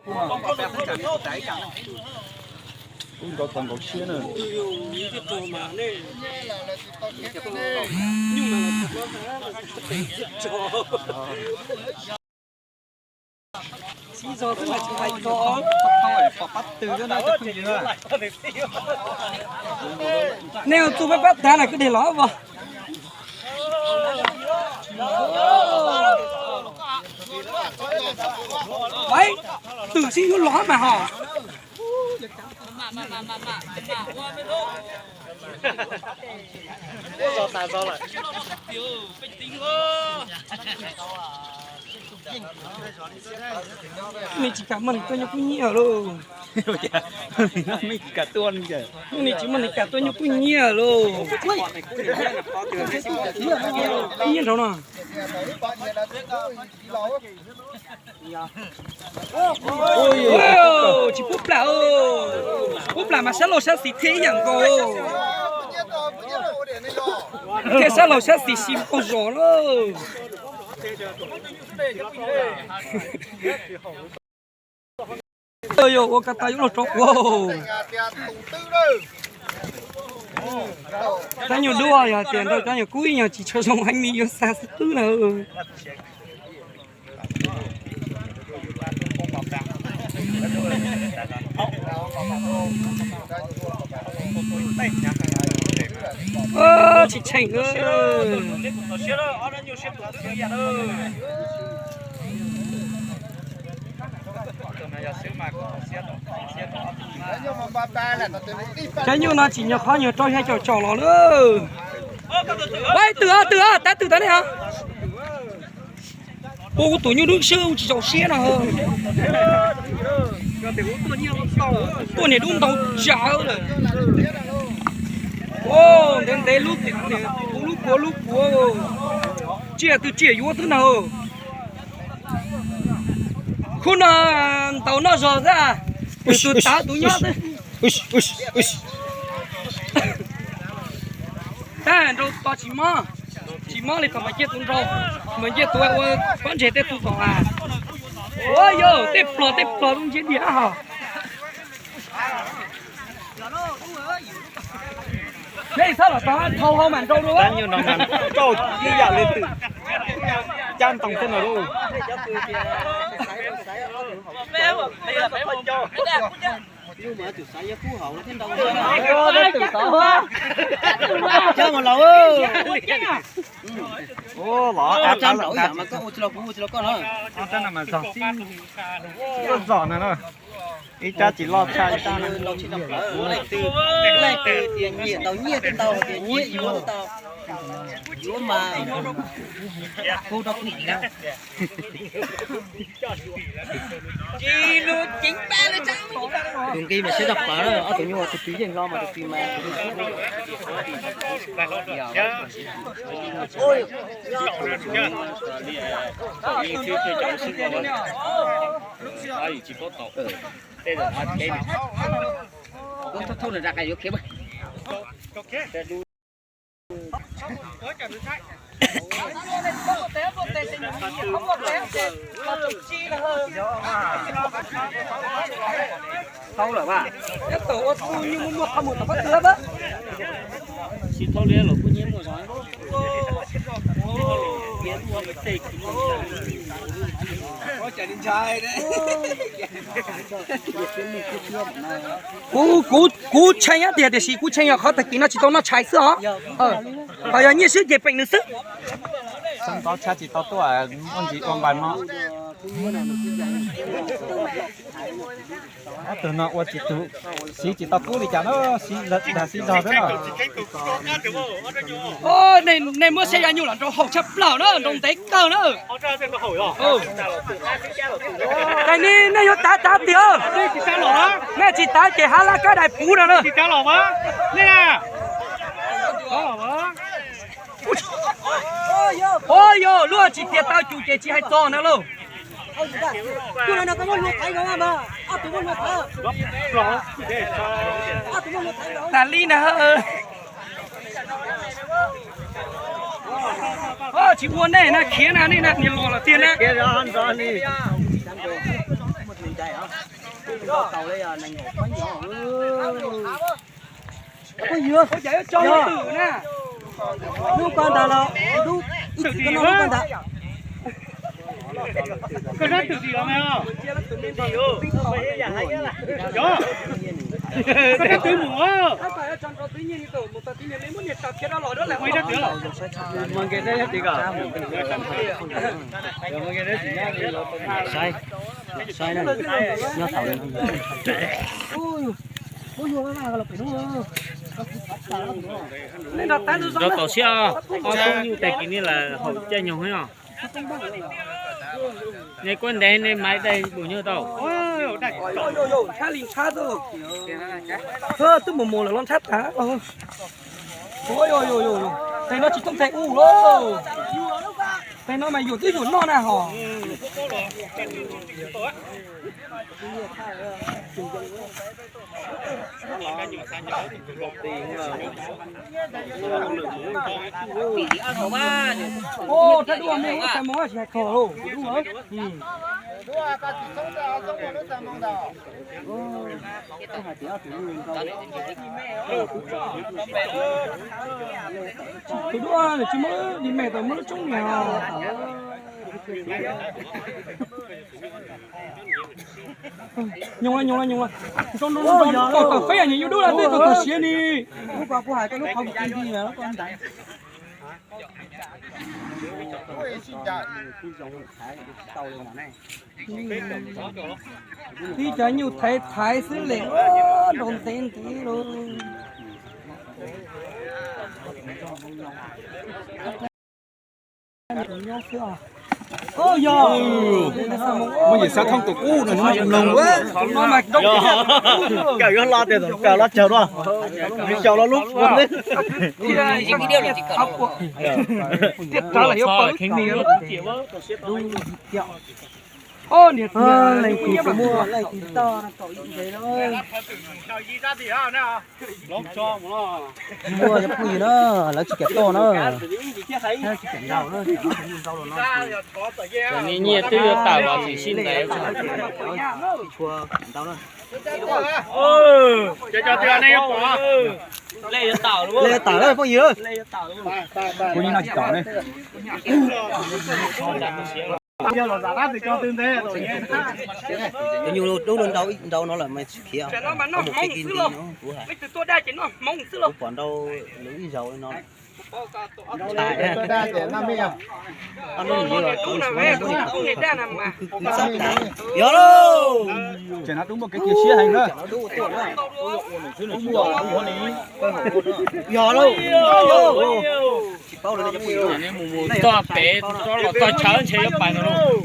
Kuj nkaus tau nkaus siab na. Nej txuj pab pab tag na kwj deg los as. Twm sib yuav los mas hos. Nej tsis kam muaj neeg tuaj nyuj kuj nyiab lauj. Nej tsis kam tuaj, nej tsis muaj neeg kam tuaj nyuj kuj nyiab lauj. Nyiab nraud no. Tsis pub plam, pub plam mas sab laug sab xis thiaj ib yam nkaus. Thiaj sab laug sab xis sis qaug zos lauj. Yog ua ka tau yuav luag rau ua. Cov nyuag duab yog tias nrau cov nyuag kub ib nyuag tsis tshua zoo heev li yuav xa xwb qwb na. Tsis tsheej. Cov nyuj no tsim nyog qhov nyuag rau xya caum tsom los lawm. Ua twm os, twm os, tab twm tas ne os. Ua kuv tus nyuj dub sib ua tsis txaus siab no. Tuaj niag dub ntau tsawv lawm. Ntev ntev lub, lub puav lub puav. Tsiaj twg tsiaj yuav xwb na. Khub no ntaus noj zog xwb, tus tav tus nyob xwb. Tab nrau tos tsis mob, tsis mob li thaum mas ncej tus nrau, mas ncej tus ua pob ntseg tej tus tom as. Ua yog tej plog tej plog lub ntsiab diam hos. Neb txhob los tau dhau hau mam nrau dua. Tab nyuag no mas rau ib yam li twm cab ntoo xwb no lauj. Cab mas laus. Cab mas laus ib yam mas koj ua tsis los kuv ua tsis los koj no. Tab no mas zog xib, zog no na. Ib rab tsis loj tshaj ib rab. Leej twg, leej twg tias nyiam ntaus nyiaj twb ntaus, tias nyiam yuav twb tau. Yuav mas hu rau kuv na. Tus nqi mas siab zog plawv na, ob tug nyuj tus twg yeej hlo mas tus twg mas. Tau lawm mas. Nyob tau ua txuj nyuj muaj muaj qhov muag tom qab twg lawm. Tsis tau li los kuj nyiaj muaj zog. Kuv, kuv, kuv tshee tiag tiam sis kuv tshee yog qhov tag kis no tsis tau noj tshais xwb os. Ho yog nyiaj swb ces peem nws xwb. Xeeb tov tshaj tsis tau tuaj ua ntsis ua npas no. Ob tug no ua tsis tus, siv tsis tau kub li cas na, siv dag siv zog xwb na. Nej muab xyab ya nyuj los nrau haum tshaj plaws na, nrau ntev kawg na. Tais ni nej yuav tav tav tiag, nej tsis tav ces hab lab kab dais puv no na. Ua yog luag tsis tias tau cus ces tsis hais txog na lauj. Tas li na. Tsis ua nej na, khiav na, nej na, niag los lawm tiag na. Tau li nees nkaum peb nyuag. Phooj ywg, lub ko ntawd los lub ib txwm koj muab lub ko ntawd. Koj sab twm tim los mas os. Koj sab twm mus os. Saib, saib na, nyob tau li no. Rau tau siab, ob tug nyuj tais kis ni las haum caij nyoog os. Nej kuab ntev nej maiv dai npus nyuj tau. Twb mus mus lawm los ntshab tas. Tes no tsis tau tes u lauj. Tes no mas yuam twb yuam noj na hos. Rab dub me ua txais moo tsis hais kho lauj. Tus dub tsis muaj li me tau muaj lub tsoob niag. Nyoo la nyoo la nyoo la. Tau tau feb yog nyias yub dub la tej tau tau siav ni. Lub ko kuv hais koj lub qhov mus ti nti mas lub ko ntawd. Tib cov nyuj thaiv thaiv xwb lem nrau ntev ntev lauj. Muaj yim xav thooj tus qub no nws muaj tus mloog. Kawm yuav lo tias kawm lo tsawg dua, nws xyaum lo lub. Leej twg muaj leej twg toj no kaum ib ntev no. Muaj cov phooj ywg na, lawv tsis kam toj na. Tsis kam nrau na. Cov nyiaj twb yuav tawm los tsis sib ntais. Tshua ntau na. Lej yuav tawm lawm phooj ywg. Kuv yeej noj tsis tau ne. Cov nyuj dub nrau nrau no lawm mas tsis khiav. Mus qe ti nti no kuv hais. Kuv pom nrau lawv ib zaug li no. Yog lauj. Tseem no dub muaj kev cia siab heev na. Yog lauj. Txog pem txog los txog chaw ntshe yuav pais no lauj.